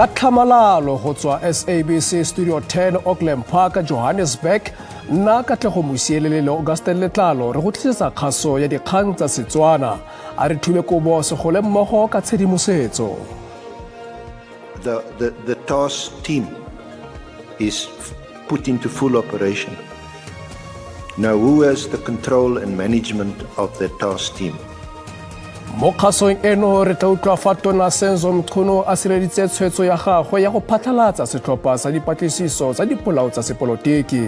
Ka tlhamalalo go tswa SABC Studio 10 Auckland Park, Johannesburg, nna Katlego Mosielele le Augustin Letlalo re go tlisetsa kgaso ya dikgang tsa Setswana. A re thube kobo segole mmogo ka tshedimosetso. The task team is put into full operation. Now, who has the control and management of the task team? Mo kgasong eno re tla utlwa fa Tona Senzo Mchunu a sireleditse tshwetso ya gagwe ya go phatlhalatsa setlhopha sa dipatlisiso tsa dipolao tsa sepolotiki.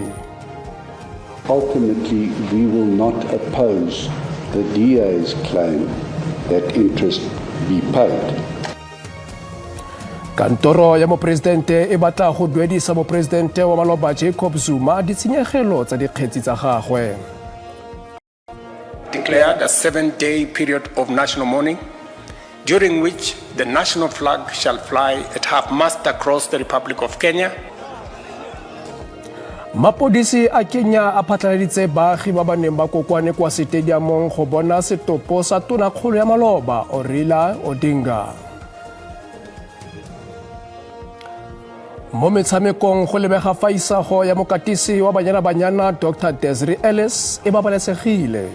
Ultimately, we will not oppose the DA's claim that interest be paid. Kantoro ya moporesidente e batla go duedisa moporesidente wa maloba Jacob Zuma ditshenyegelo tsa dikgetsi tsa gagwe. Declared a 7-day period of national mourning, during which the national flag shall fly at half-mast across the Republic of Kenya. Mapodisi a Kenya a phatlaladitse baagi ba ba neng ba kokwane kwa setediamong go bona setopo sa tonakgolo ya maloba Raila Odinga. Mo metshamekong go lebega fa isago ya mokatisi wa Banyana Banyana Dr Desiree Ellis e babalesegile.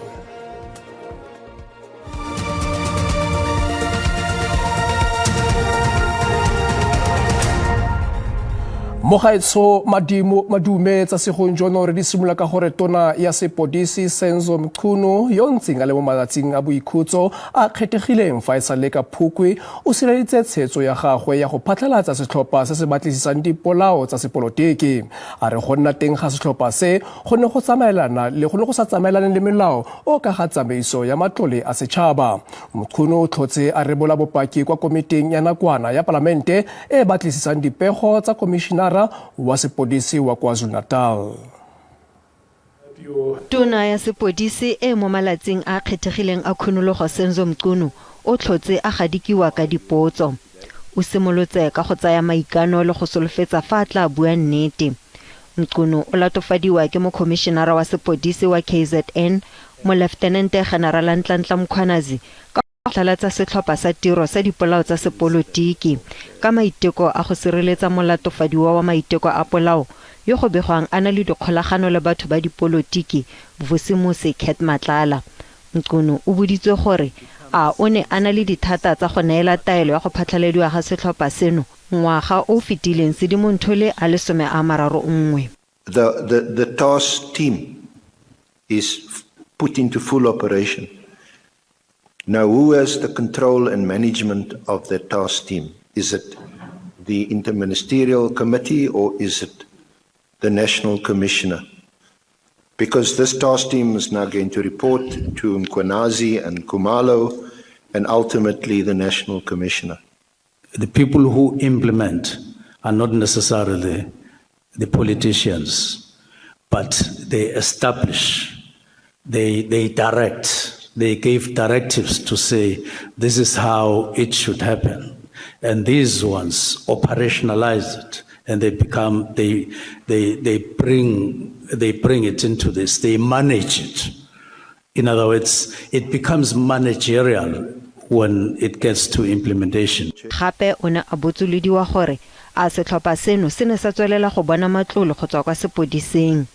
Mo gaetsho madimo madume tsa segong jono re di simolola ka gore tona ya sepodisi Senzo Mchunu yo ntseng a le mo malatsing a boikhutso a kgethegileng fa e sa le ka Phukwi o sireleditse tshetso ya gagwe ya go phatlhalatsa setlhopha se se batlisisang dipolao tsa sepolotiki. A re go nna teng ga setlhopha se go ne go tsamaelana le go ne go sa tsamaelane le melao o ka ga tsamaiso ya matlole a setšhaba. Mchunu o tlhotse a rebola bopaki kwa komiting ya nakwana ya palamente e e batlisisang dipego tsa komishinara wa sepodisi wa KwaZulu-Natal. Tona ya sepodisi e mo malatsing a kgethegileng a khunologo Senzo Mchunu o tlhotse a gadikiwa ka dipotso. O simolotse ka go tsaya maikano le go solofetsa fa a tla bua nnete. Mchunu o latofadiwa ke mokhomišenara wa sepodisi wa KZN, Moleftenente Generala Nhlanhla Mkhwanazi, ka go phatlalatsa setlhopha sa tiro sa dipolao tsa sepolotiki ka maiteko a go sireletsa molatofadiwa wa maiteko a polao yo go begwang a na le dikgolagano le batho ba dipolotiki Vusimusi Cat Matlala. Mchunu o boditswe gore a o ne a na le dithata tsa go neela taelo ya go phatlhaladiwa ga setlhopha seno ngwaga o o fetileng Sedimonthole a le 31. The task team is put into full operation. Now, who has the control and management of the task team? Is it the interministerial committee or is it the national commissioner? Because this task team is now going to report to Mkhwanazi and Khumalo and ultimately the national commissioner. The people who implement are not necessarily the politicians, but they establish, they direct, they give directives to say this is how it should happen. And these ones operationalize it and they become, they bring it into this, they manage it. In other words, it becomes managerial when it gets to implementation. Gape o ne a botsolodiwa gore a setlhopha seno se ne sa tswelela go bona matlole go tswa kwa sepodising.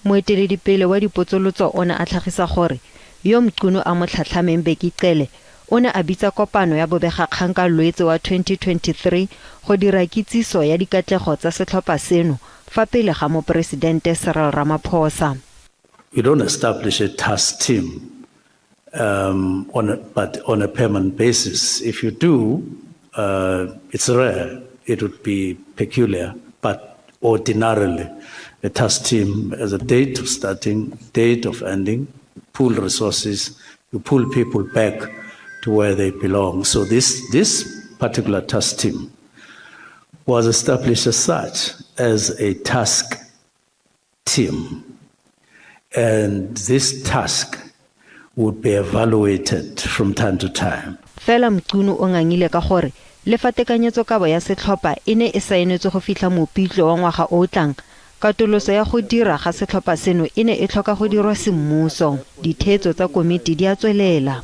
Moeteledipele wa dipotsolotso o ne a tlhagisa gore yo Mchunu a mo tlhatlhameng Bheki Cele o ne a bitsa kopano ya bobegakgang ka Lwetse wa 2023 go dira kitsiso ya dikatlego tsa setlhopha seno fa pele ga moporesidente Cyril Ramaphosa. You don't establish a task team but on a permanent basis. If you do, it's rare. It would be peculiar, but ordinarily, a task team has a date of starting, date of ending, pool resources, you pull people back to where they belong. So this particular task team was established as such, as a task team. And this task would be evaluated from time to time. Fela Mchunu o ngangile ka gore le fa tekanyetsokabo ya setlhopha e ne e saenetswe go fitlha Mopitlwe wa ngwaga o o tlang, katoloso ya go dira ga setlhopha seno e ne e tlhoka go dirwa semmuso. Ditheetso tsa komiti di a tswelela.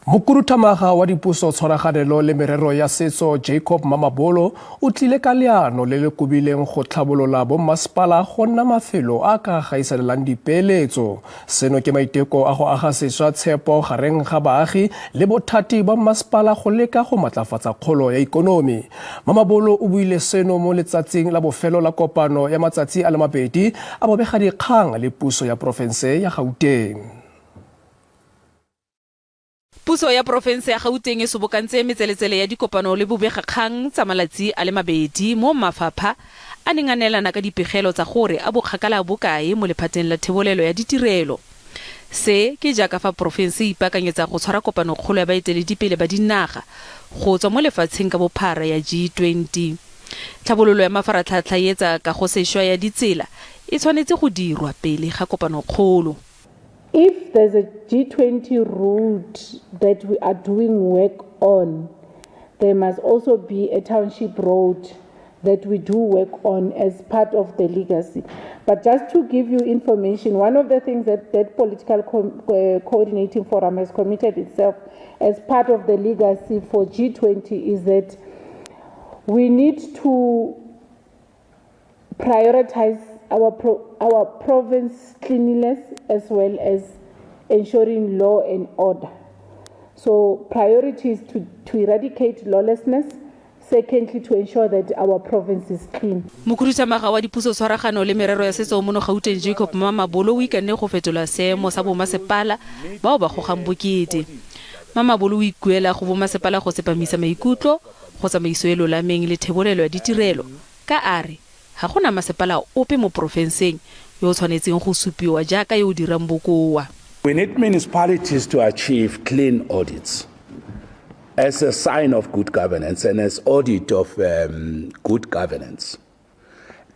Mokhuduthamaga wa dipuso tshwaraganelo le merero ya setso Jacob Mamabolo o tlile ka leano le le kobileng go tlhabolola bommasepala go nna mafelo a ka gaisanelang dipeeletso. Seno ke maiteko a go aga sešwa tshepo gareng ga baagi le bothati ba mmasepala go leka go matlafatsa kgolo ya ikonomi. Mamabolo o buile seno mo letsatsing la bofelo la kopano ya matsatsi a le mabedi a bobegadikgang le puso ya porofense ya Gauteng. Puso ya porofense ya Gauteng e sobokantse metseletsele ya dikopano le bobegakgang tsa malatsi a le mabedi mo mafapha a neng a neelana ka dipegelo tsa gore a bokgakala bo kae mo lephateng la thebolelo ya ditirelo. Se ke jaaka fa porofense e ipaakanyetsa go tshwara kopanokgolo ya baeteledipele ba dinaga go tswa mo lefatsheng ka bophara ya G20. Tlhabololo ya mafaratlhatlha e etsa kagosešwa ya ditsela e tshwanetse go dirwa pele ga kopanokgolo. If there's a G20 route that we are doing work on, there must also be a township road that we do work on as part of the legacy. But just to give you information, one of the things that that political coordinating forum has committed itself as part of the legacy for G20 is that we need to prioritize our province cleanliness as well as ensuring law and order. So priority is to eradicate lawlessness. Secondly, to ensure that our province is clean. Mokhuduthamaga wa dipuso tshwaragano le merero ya setso mono Gauteng Jacob Mamabolo o ikanne go fetola seemo sa bomasepala bao ba gogang bokete. Mamabolo o ikuela go bomasepala go tsepamisa maikutlo go tsamaiso e lolameng le thebolelo ya ditirelo ka a re ga gona masepala ope mo porofenseng yo o tshwanetseng go supiwa jaaka yo o dirang bokoa. We need municipalities to achieve clean audits as a sign of good governance and as audit of good governance,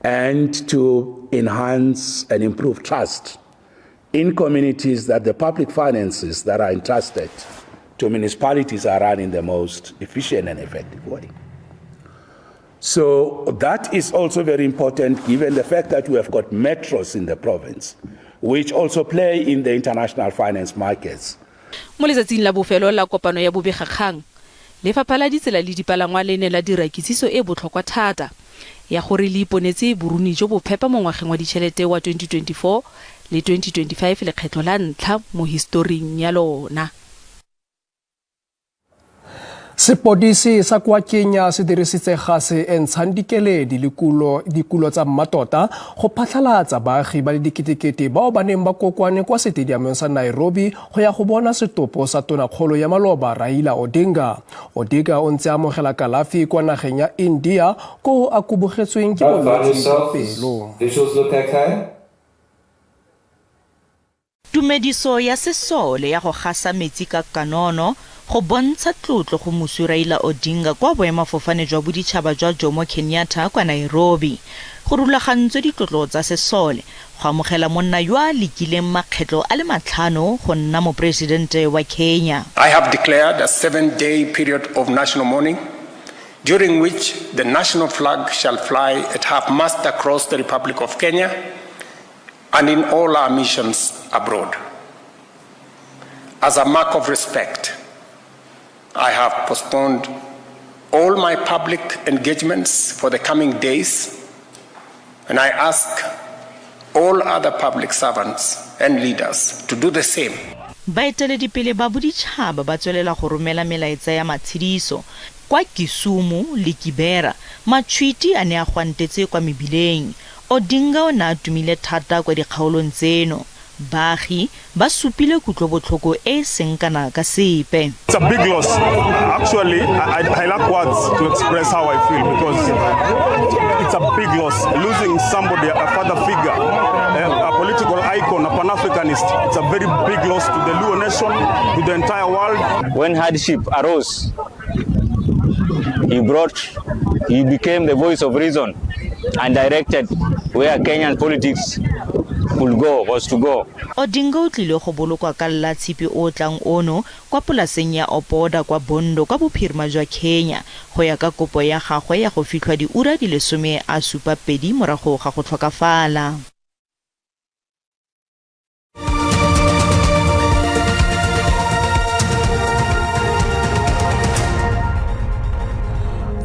and to enhance and improve trust in communities that the public finances that are entrusted to municipalities are run in the most efficient and effective way. So that is also very important given the fact that we have got metros in the province, which also play in the international finance markets. Mo letsatsing la bofelo la kopano ya bobegakgang, lefapha la ditsela le dipalangwa le ne la dira kitsiso e botlhokwa thata ya gore le iponetse boruni jo bo phepa mo ngwageng wa ditšhelete wa 2024 le 2025 lekgetlho la ntlha mo historing ya lona. Sepodisi sa kwa Kenya se dirisitse gase e ntshang dikeledi le dikulo tsa mmatota go phatlhalatsa baagi ba le diketekete bao ba neng ba kokoane kwa setediamong sa Nairobi go ya go bona setopo sa tonakgolo ya maloba Raila Odinga. Odinga o ntse a amogela kalafi kwa nageng ya India koo a kubogetsweng ke bolwetse jwa pelo. Visuals look okay? Tumediso ya sesole ya go gasa metsi ka kanono go bontsha tlotlo go moswi Raila Odinga kwa boemafofane jwa boditšhaba jwa Jomo Kenyatta kwa Nairobi. Go rulagantswe ditlotlo tsa sesole go amogela monna yo a lekileng makgetlo a le matlhano go nna moporesidente wa Kenya. I have declared a 7-day period of national mourning, during which the national flag shall fly at half-mast across the Republic of Kenya and in all our missions abroad. As a mark of respect, I have postponed all my public engagements for the coming days, and I ask all other public servants and leaders to do the same. Baeteledipele ba boditšhaba ba tswelela go romela melaetsa ya matshediso kwa Kisumu le Kibera. Matšhwiti a ne a gwantetse kwa mebileng. Odinga o ne a tumile thata kwa dikgaolong tseno. Baagi ba supile kutlobotlhoko e e seng kana ka sepe. It's a big loss. Actually, I lack words to express how I feel because it's a big loss. Losing somebody, a father figure, a political icon, a Pan-Africanist, it's a very big loss to the Luo nation, to the entire world. When hardship arose, he became the voice of reason and directed where Kenyan politics could go, was to go. Odinga o tlile go bolokwa ka la tshipi o tlang ono kwa polaseng ya Opoda kwa Bondo kwa bophirima jwa Kenya go ya ka kopo ya gagwe ya go fitlhwa diura di le 72 morago ga go tlhokafala.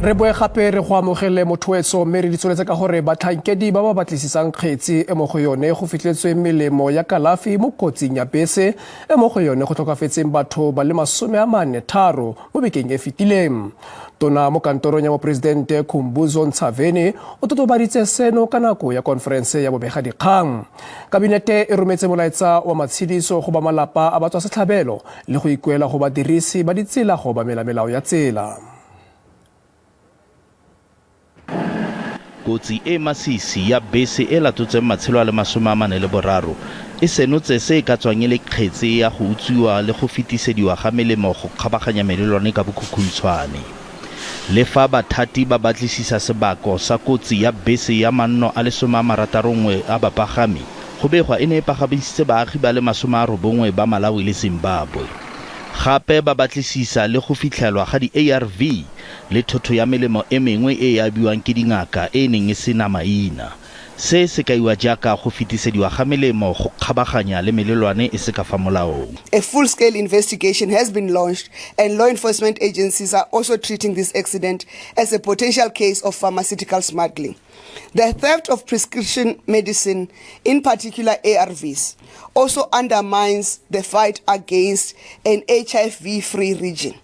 Re boe gape re go amogele mothoetso, mme re di tsweletse ka gore batlhankedi ba ba batlisisang kgetsi e mo go yone go fitlhetsweng melemo ya kalafi mo kotsing ya bese e mo go yone go tlhokafetseng batho ba le 43 mo bekeng e fetileng. Tona mo kantorong ya moporesidente Khumbudzo Ntshavheni o totobaditse seno ka nako ya konferense ya bobegadikgang. Kabinete e rometse molaetsa wa matshediso go ba malapa a batswasetlhabelo le go ikuela go badirisi ba ditsela go obamela melao ya tsela. Kotsi e masisi ya bese e latotseng matshelo a le 43 e senotse se e ka tswang e le kgetse ya go utswiwa le go fetisediwa ga melemo go kgabaganya melelwane ka bokhukhuntshwane. Le fa bathati ba batlisisa sebako sa kotsi ya bese ya manno a le 61 a bapagami, go begwa e ne e pagamisitse baagi ba le 90 ba Malawi le Zimbabwe. Gape ba batlisisa le go fitlhelwa ga di-ARV le thotho ya melemo e mengwe e e abiwang ke dingaka e e neng e sena maina. Se se kaiwa jaaka go fetisediwa ga melemo go kgabaganya le melelwane e se ka fa molaong. A full-scale investigation has been launched and law enforcement agencies are also treating this accident as a potential case of pharmaceutical smuggling. The theft of prescription medicine, in particular ARVs, also undermines the fight against an HIV-free region,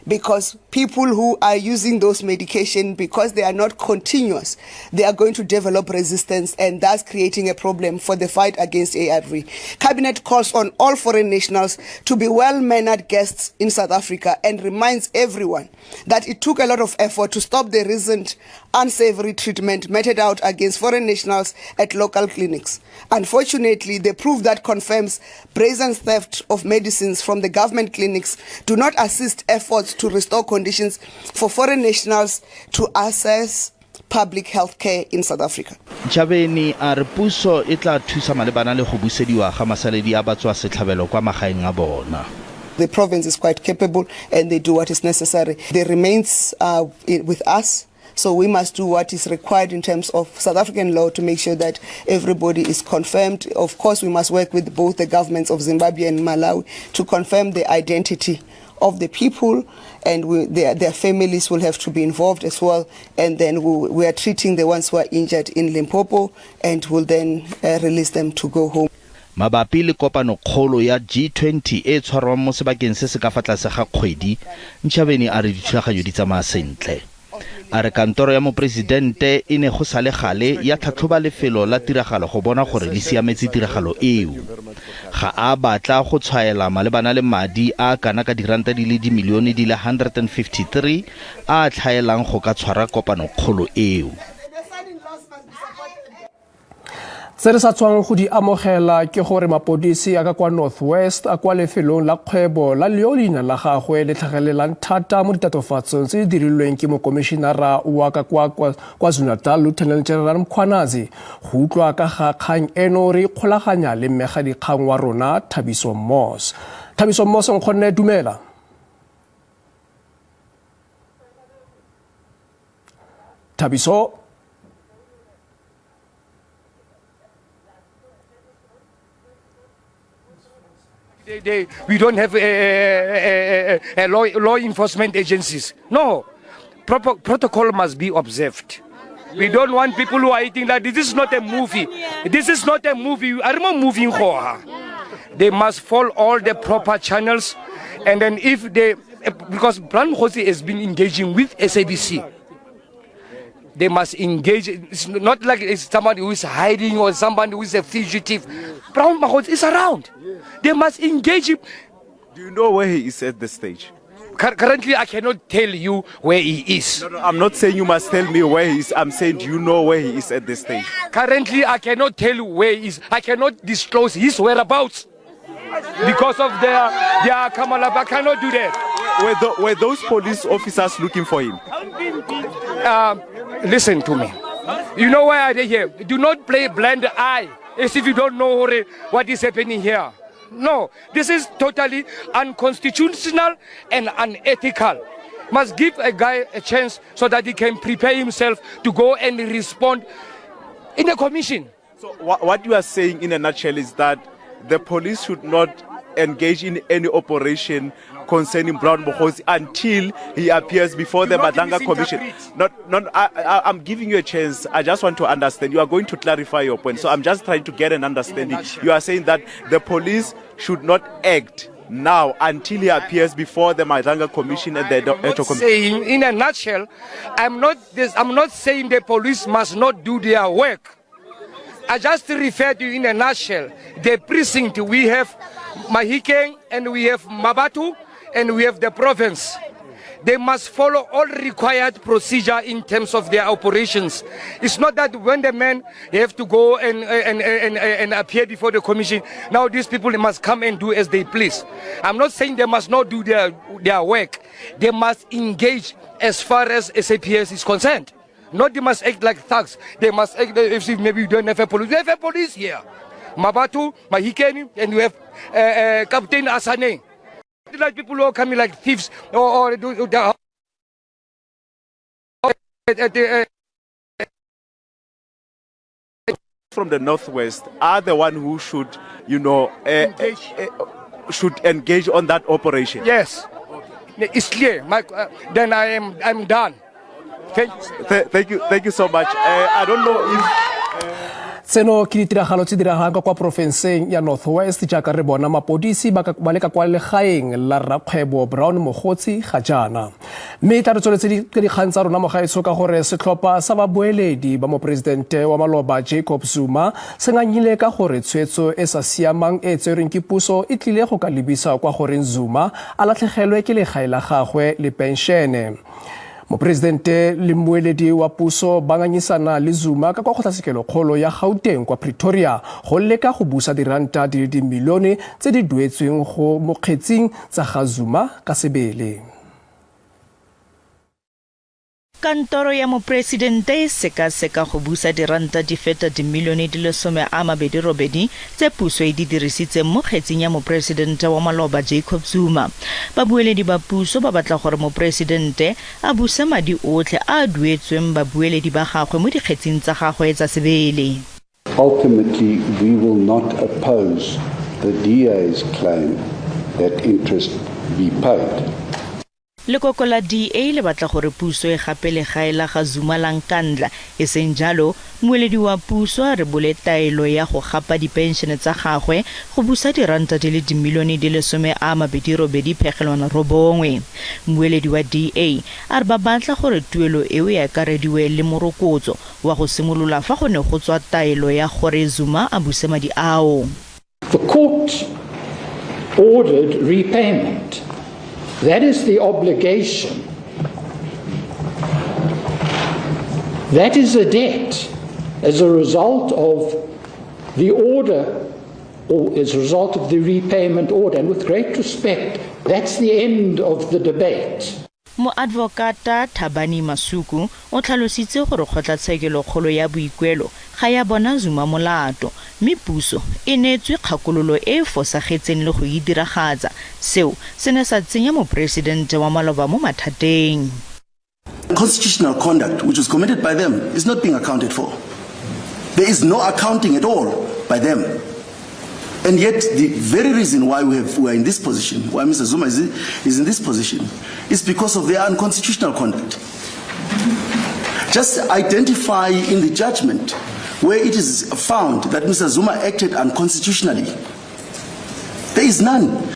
because people who are using those medication, because they are not continuous, they are going to develop resistance and thus creating a problem for the fight against ARV. Cabinet calls on all foreign nationals to be well-mannered guests in South Africa and reminds everyone that it took a lot of effort to stop the recent unsavory treatment meted out against foreign nationals at local clinics. Unfortunately, the proof that confirms brazen theft of medicines from the government clinics do not assist efforts to restore conditions for foreign nationals to access public health care in South Africa. Ntshavheni a re puso e tla thusa malebana le go busediwa ga masaledi a batswa setlhabelo kwa magaeng a bona. The province is quite capable and they do what is necessary. The remains are with us, so we must do what is required in terms of South African law to make sure that everybody is confirmed. Of course, we must work with both the governments of Zimbabwe and Malawi to confirm the identity of the people, and their families will have to be involved as well. And then we are treating the ones who are injured in Limpopo and will then release them to go home. Mabapi le kopano kgolo ya G20 e tshwarwang mo sebakeng se se ka fa tlase ga kgwedi, Ntshavheni a re dithulaganyo di tsamaya sentle. A re kantoro ya moporesidente e ne go sale gale ya tlhatlhoba lefelo la tiragalo go bona gore le siametse tiragalo eo. Ga a batla go tshwaela malebana le madi a kana ka diranta di le dimilione di le 153 a tlhaelang go ka tshwara kopano kgolo eo. Tse re sa tswang go di amogela ke gore mapodisi a ka kwa North West a kwa lefelong la kgwebo la leo leina la gagwe le tlhagelelang thata mo ditatofatsong tse di dirilweng ke mokomišenara wa ka kwa KwaZulu-Natal Lieutenant General Mkhwanazi. Go utlwa ka ga kgang eno re ikgolaganya le mmegadikgang wa rona Thabiso Moss. Thabiso Moss, nkgonne dumela. Thabiso. We don't have a law enforcement agencies. No, proper protocol must be observed. We don't want people who are eating that. This is not a movie. This is not a movie. I remember moving. They must follow all the proper channels, and then if they, because Brown Mogotsi has been engaging with SABC. They must engage. It's not like it's somebody who is hiding or somebody who is a fugitive. Brown Mogotsi is around. They must engage him. Do you know where he is at this stage? Currently, I cannot tell you where he is. No, I'm not saying you must tell me where he is. I'm saying, do you know where he is at this stage? Currently, I cannot tell you where he is. I cannot disclose his whereabouts because of their Kamala. I cannot do that. Were those police officers looking for him? Listen to me. You know why are they here? Do not play blind eye as if you don't know what is happening here. No, this is totally unconstitutional and unethical. Must give a guy a chance so that he can prepare himself to go and respond in the commission. So what you are saying in a nutshell is that the police should not engage in any operation concerning Brown Mogotsi until he appears before the Madlanga Commission. Not, not, I, I'm giving you a chance. I just want to understand. You are going to clarify your point. So I'm just trying to get an understanding. You are saying that the police should not act now until he appears before the Madlanga Commission and the I'm not saying, in a nutshell, I'm not this, I'm not saying the police must not do their work. I just refer to you in a nutshell. The precinct, we have Mahikeng and we have Mabatu and we have the province. They must follow all required procedure in terms of their operations. It's not that when the men have to go and, and, and, and appear before the commission, now these people must come and do as they please. I'm not saying they must not do their, their work. They must engage as far as SAPS is concerned. Not they must act like thugs. They must act if maybe you don't have a police. We have a police here. Mabatu, Mahikeni, and we have uh, uh, Captain Asane. Like people who are coming like thieves or, or do, do, from the northwest are the one who should, you know, uh, engage. Uh, should engage on that operation. Yes, it's clear. My, uh, then I am I'm done. Thank you. Th thank you. Thank you so much. Uh, I don't know if. Tseno ke ditiragalo tse diragalang ka kwa porofenseng ya North West jaaka re bona mapodisi ba le ka kwa legaeng la rrakgwebo Brown Mogotsi ga jaana. Mme tla re tsweletse ka dikgang tsa rona mogaetsho ka gore setlhopha sa babueledi ba moporesidente wa maloba Jacob Zuma se ngangile ka gore tshwetso e sa siamang e tserweng ke puso e tlile go ka lebisa kwa goreng Zuma a latlhegelwe ke legae la gagwe le penšene. Moporesidente le mmueledi wa puso ba ngangisana le Zuma ka kwa kgotlatshekelokgolo ya Gauteng kwa Pretoria go leka go busa diranta di le dimilione tse di duetsweng go mo kgetsing tsa ga Zuma ka sebele. Kantoro ya Moporesidente e sekaseka go busa diranta di feta dimilione di le 28 tse puso e di dirisitseng mo kgetsing ya Moporesidente wa maloba Jacob Zuma. Babueledi ba puso ba batla gore Moporesidente a buse madi otlhe a a duetsweng babueledi ba gagwe mo dikgetsing tsa gagwe tsa sebele. Ultimately, we will not oppose the DA's claim that interest be paid. Lekoko la DA le batla gore puso e gape legae la ga Zuma la Nkandla, e seng jalo, mmueledi wa puso a rebole taelo ya go gapa dipenšene tsa gagwe go busa diranta di le dimilione di le 28.9. Mmueledi wa DA a re ba batla gore tuelo eo e akarediwe le morokotso wa go simolola fa go ne go tswa taelo ya gore Zuma a buse madi ao. The court ordered repayment. That is the obligation. That is a debt as a result of the order or as a result of the repayment order. And with great respect, that's the end of the debate. Moadvokata Thabani Masuku o tlhalositse gore kgotlatshekelokgolo ya boikuelo ga ya bona Zuma molato mme puso e neetswe kgakololo e e fosagetseng le go e diragatsa. Seo se ne sa tsenya moporesidente wa maloba mo mathateng. Constitutional conduct which was committed by them is not being accounted for. There is no accounting at all by them. And yet, the very reason why we, have, we are in this position, why Mr. Zuma is, is in this position, is because of their unconstitutional conduct. Just identify in the judgment where it is found that Mr. Zuma acted unconstitutionally. There is none.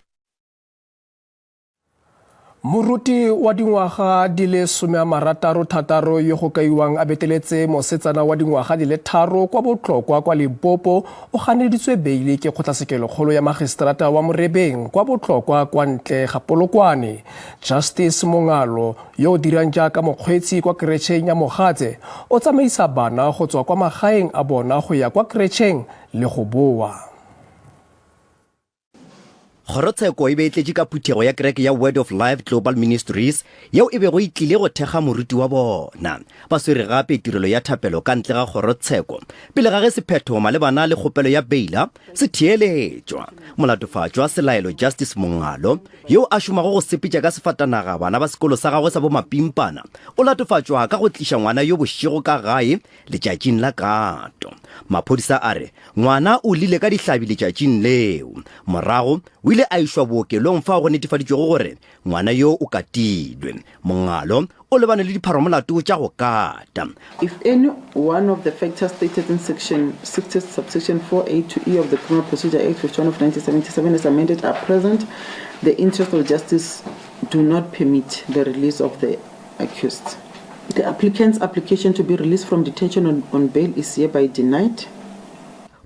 Moruti wa dingwaga di le 66 yo go kaiwang a beteletse mosetsana wa dingwaga di le tharo kwa Botlokwa kwa Limpopo o ganeditswe beile ke kgotlatshekelokgolo ya magistrata wa Morebeng kwa Botlokwa kwa ntle ga Polokwane. Justice Mongalo yo o dirang jaaka mokgweetsi kwa keretšheng ya Mogatse o tsamaisa bana go tswa kwa magaeng a bona go ya kwa keretšheng le go boa. Kgorotsheko e be e tletše ka phuthego ya kereke ya Word of Life Global Ministries yeo e bego e tlile go thekga moruti wa bona. Ba swere gape tirelo ya thapelo ka ntle ga kgorotsheko pele ga ge sephetho malebana le kgopelo ya beila se theeletšwa. Molatofatšwa Selaelo Justice Mongalo, yo a šomago go sepetša ka sefatanaga bana ba sekolo sa gagwe sa bomapimpana, o latofatšwa ka go tliša ngwana yo bošego ka gae letšatšing la kato. Maphodisa a re ngwana o llile ka dihlabi letšatšing leo. Morago o ile ile a išwa bookelong fao go netefaditšwego gore ngwana yo o katilwe. Mongalo o lebane le dipharomolato tša go kata. If any one of the factors stated in section 60 subsection 4A to E of the Criminal Procedure Act 51 of 1977 as amended are present, the interests of justice do not permit the release of the accused. The applicant's application to be released from detention on, on bail is hereby denied.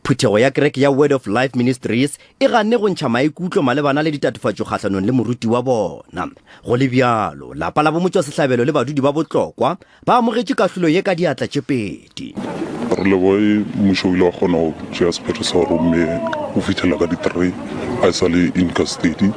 Phuthego ya kereke ya Word of Life Ministries e ganne go ntšha maikutlo malebana le ditatofatšo kgahlanong le moruti wa bona. Go le bjalo, lapa la bomotšwasehlabelo le badudi ba Botlokwa ba amogetše kahlolo ye ka diatla tše pedi. Re leboge mmušo o ile wa kgona go tšea sephetho sa gore o mmeye go fihlela ka di-three a e sa le in custody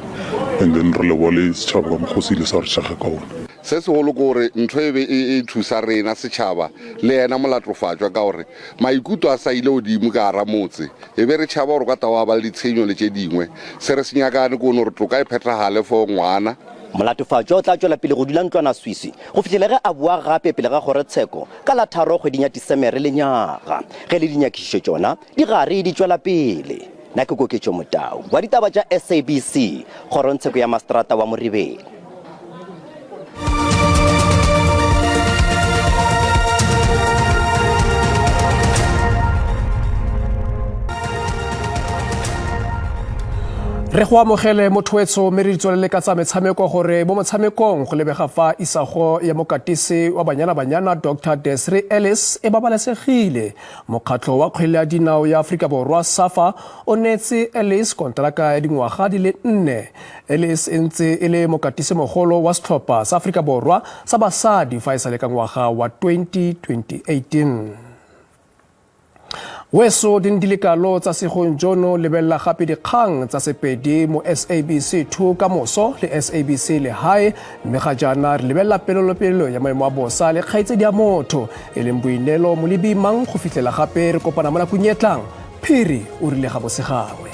and then re leboga le setšhaba ka mokgwa o se ile sa re thekga ka gona. Se segolo ke gore ntho e be e thusa rena setšhaba le yena molatofatšwa ka gore maikutlo a sa ile godimo ka gara motse e be re tšhaba gore kwa taba ba le ditshenyo le tše dingwe. Se re se nyakane ke gore toka e phethagale for ngwana. Molatofatšwa o tla tšwela pele go dula ntlwanaswiswi go fihlela ge a boa gape pele ga kgorotsheko ka la tharo kgweding ya Disemere lenyaga ge le dinyakišišo tšona di gare di tšwela pele. Na ke Koketšo Motau wa ditaba tša SABC, kgorongtsheko ya Maseterata wa Moribeng. Re go amogele motho wetsho mme re tswelele ka tsa metshameko gore mo motshamekong go lebega fa isago ya mokatisi wa Banyana Banyana Dr Desiree Ellis e babalesegile. Mokgatlho wa kgwele ya dinao ya Aforika Borwa SAFA o neetse Ellis konteraka ya dingwaga di le nne. Ellis e ntse e le mokatisimogolo wa setlhopha sa Aforika Borwa sa basadi fa e sale ka ngwaga wa 2018. Weso di ne di le kalo tsa segong jono. Lebelela gape dikgang tsa Sepedi mo SABC 2 ka moso le SABC Lehae, mme ga jaana re lebelela pelelopelo ya maemo a bosa le kgaitsedi ya motho e leng Boineelo Molebi Mang. Go fitlhela gape re kopana mo nakong e tlang, Phiri o rile ga bosegangwe.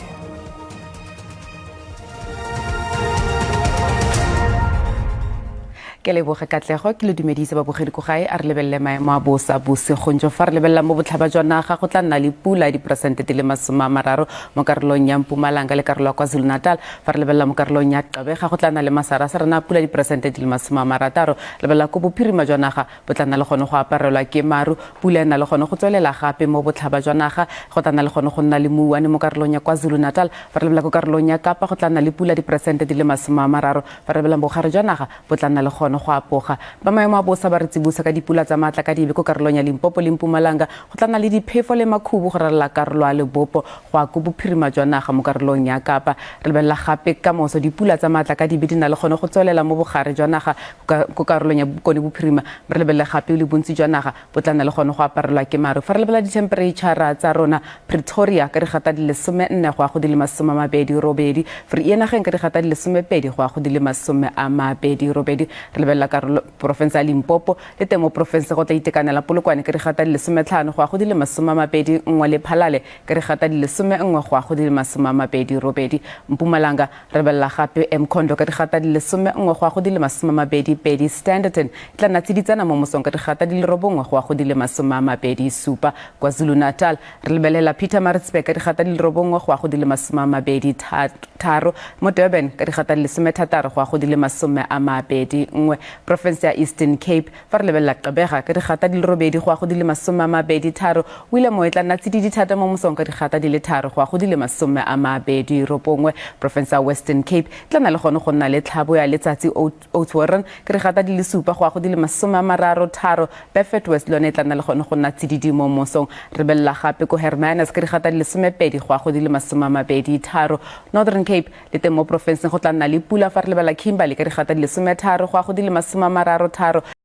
Ke leboge Katlego, ke le dumedise babogedi ko gae. A re lebelele maemo a bosa bosigong jo. Fa re lebelela mo botlhaba jwa naga, go tla nna le pula diperesente di le 30 mo karolong ya Mpumalanga le karolo ya KwaZulu Natal. Fa re lebelela mo karolong ya Gqeberha, go tla nna le masarasarana a pula diperesente di le 60. Lebelela ko bophirima jwa naga, bo tla nna le gone go aparelwa ke maru, pula e na le gone go tswelela gape mo botlhaba jwa naga. Go tla nna le gone go nna le mouwane mo karolong ya KwaZulu Natal. Fa re lebelela ko karolong ya Kapa, go tla nna le pula diperesente di le 30. Fa re lebelela bogare jwa naga, bo tla nna le gone go apoga. Ba maemo a bosa ba re tsibosa ka dipula tsa maatla ka dibe ko karolong ya Limpopo le Mpumalanga. Go tla nna le diphefo le makhubu go ralala karolo ya lebopo go ya ko bophirima jwa naga mo karolong ya Kapa. Re lebelela gape ka moso, dipula tsa maatla ka dibe di na le gone go tswelela mo bogare jwa naga ko karolong ya Bokone Bophirima. Re lebelele gape le bontsi jwa naga bo tla nna le gone go aparelwa ke maru. Fa re lebelela dithempereitšhara tsa rona, Pretoria ka digata di le 14 go ya go di le 28, Vereeniging ka digata di le 12 go ya go di le 28. Re lebelela karolo porofense ya Limpopo le teng mo porofense go tla itekanela, Polokwane ka digata di le 15 go ya go di le 21 le Phalale ka digata di le 11 go ya go di le 28. Mpumalanga re lebelela gape Mkhondo ka digata di le 11 go ya go di le 22, Standerton e tla nna tsiditsana mo mosong ka digata di le 9 go ya go di le 27. KwaZulu-Natal re lebelela Pietermaritzburg ka digata di le 9 go ya go di le 23, mo Durban ka digata di le 16 go ya go di le 21. Porofense ya Eastern Cape, fa re lebelela Gqeberha ka digata di le 8 go ya go di le 23, Willem e tla nna tsididi thata mo mosong ka digata di le 3 go ya go di le 29. Porofense ya Western Cape e tla nna le gone go nna le tlhabo ya letsatsi, Oudtshoorn ka digata di le 7 go ya go di le 33, Beaufort West le yone e tla nna le gone go nna tsididi mo mosong. Re lebelela gape ko Hermanus ka digata di le 12 go ya go di le 23. Northern Cape le teng mo porofenseng go tla nna le pula, fa re lebelela Kimberley ka digata di le 13 go ya go di le 33.